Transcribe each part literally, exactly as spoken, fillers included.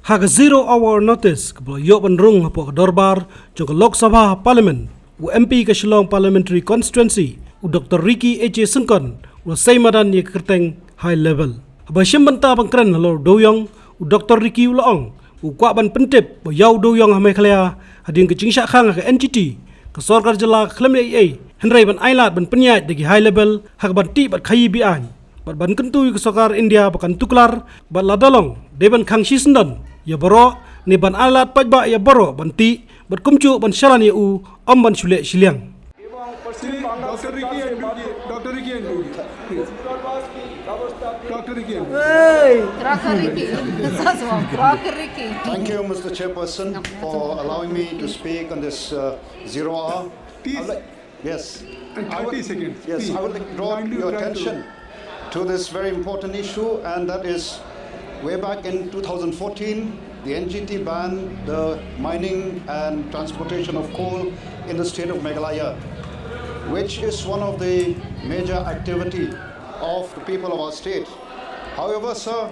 Ha ka zero hour notice kaba la ïoh ban rung hapoh ka dorbar jong ka Lok Sabha Parliament, u M P ka Shillong Parliamentary Constituency, u Doctor Ricky H A Syngkon, u la sei madan ïa ka kyrteng high level. Haba shim bynta ban kren halor u dewïong, u Doctor Ricky u la ong u kwah ban pyntip ba ïa u dewïong ha Meghalaya hadien ka jingshah khang ha ka N G T, ka sorkar jylla ka khlem leh ei ei, hynrei ban ailad ban pynïaid da ki high level ha kaban tih bad khaïi be-aiñ bad ban kyntu ïa ka sorkar India ba kan tuklar bad lada long dei ban khang shisyndon ïa baroh ne ban ailad paidbah ïa baroh ban tih bad kumjuh ban shalan ïa u ym ban shu leh shiliang. Doctor Ricky and Dugi. Doctor Ricky and Dugi. Please. Doctor Ricky and Dugi. Hey! Doctor Ricky. Doctor Ricky. Thank you, Mister Chairperson, for allowing me to speak on this uh, zero hour. Please. I'd like- yes. And I would- thirty seconds. Yes, please. I would like to draw your attention to this very important issue, and that is way back in two thousand fourteen, the N G T banned the mining and transportation of coal in the state of Meghalaya, which is one of the major activity of the people of our state. However, sir,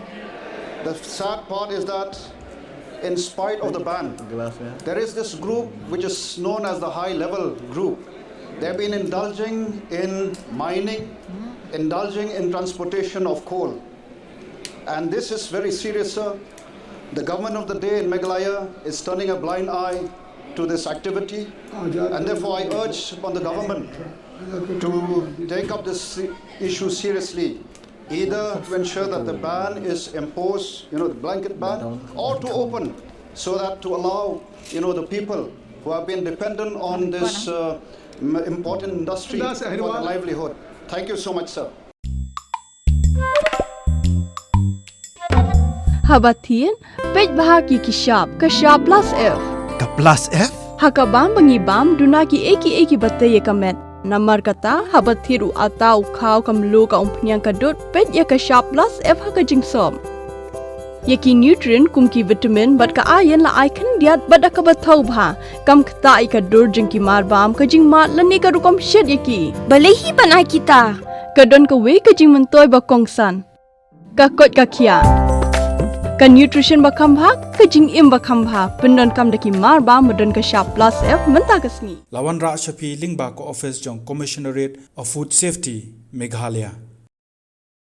the sad part is that in spite of the ban, there is this group which is known as the high level group. They've been indulging in mining, indulging in transportation of coal. And this is very serious, sir. The government of the day in Meghalaya is turning a blind eye to this activity. And therefore, I urge upon the government to take up this issue seriously, either to ensure that the ban is imposed, you know, the blanket ban, or to open so that to allow, you know, the people who have been dependent on this uh, m- important industry for their livelihood. Thank you so much, sir. Haba thied, peit bha ki ki shap, ka shap plus F. Ka plus F? Ha ka bam ba ngi bam, duna ki ei ki ei ki ba tei ïa ka met. Namar kata, haba thied u ata u khaw ka mluh ka umphniang ka dud, peit ïa ka shap plus F ha ka jingsop. Ïa ki nutrient kum ki vitamin bad ka iron la ai khyndiat bad da kaba thaw bha. Kam ktah ïa ka dur jong ki mar bam, ka jingmad lane ka rukom shet ïa ki. Balei hi ban ai kita? Ka don kawei ka jingmyntoi ba kongsan. Ka koit ka khiah. Ka nutrition ba kham bha, ka jingim ba kham bha, pyndonkam da ki mar bam ba don ka shap plus F mynta ka sngi. La wanrah sha phi lyngba ka office jong Commissionerate of Food Safety, Meghalaya.